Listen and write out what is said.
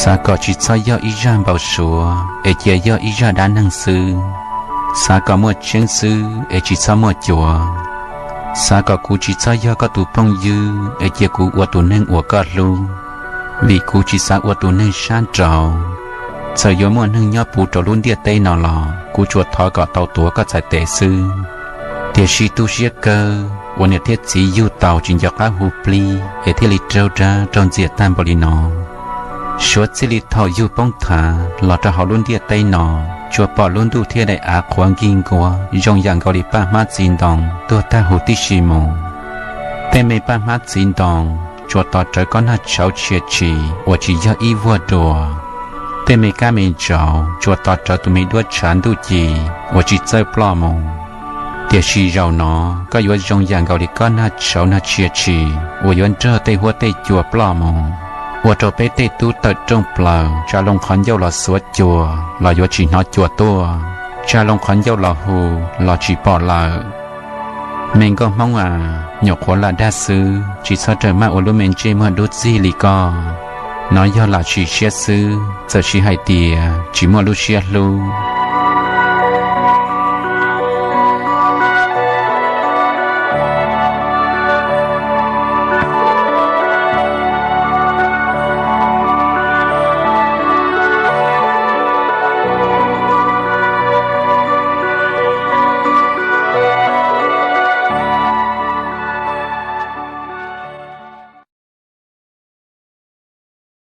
Xav kom tsis txhob yog ib zaj npau suav es cia yog ib zaj dab neeg xwb. Xav kom muaj tseeb xwb es tsis txhob muaj cuav. Xav kom kuv tsis txhob yog koj tus phooj ywg es cia kuv ua tus neeg uas koj hlub, vim kuv tsis xav ua tus neeg sab nraud. Txawm yuav muaj neeg nyob puv rau lub ntiaj teb no los kuv tsuas thov kom tau tuav koj txhais tes xwb. Tiam sis tu siab kawg uas niam thiab txiv yug tau tsis nco qab hu plig es thiaj li raug dag raug ntxias tag npaum li no. Suav txij li thaum yug poob thav los rau hauv lub ntiaj teb no, tsuas pom lub ntuj thiab daim av qhuav nkig nkuav zoo yam nkaus li paj hmab txiv ntoo tuag tag huv tib si mus. Tej me paj hmab txiv ntoo tsuas tos rawv kob nag tshauv tshia tshis uas tsis yog ib vuag dua. Tej me kab me ntsaum tsuas tos rawv tus me duab tshav ntuj ci uas tsis txawj ploj mus. Tiam sis zaum no koj yuav zoo yam nkaus li kob nag tshauv nag tshia tshis uas yuav nrog tej huab tej cua ploj mus, ua rau peb tej tub tawm rooj plaws tsa loo qhov ncauj los xuav cua los yuav tsis hnov cua tuaj, tsa loo qhov ncauj los hu los tsis pom lawm. Me nkauj Hmoob a, nyuam qhuav lam dag xwb, tsis txhob rawm maj ua lub me ntsej muag dub txig li koj. Nov yog lam sim siab xwb, txawm siv hais tias tsis muaj lub siab hlub.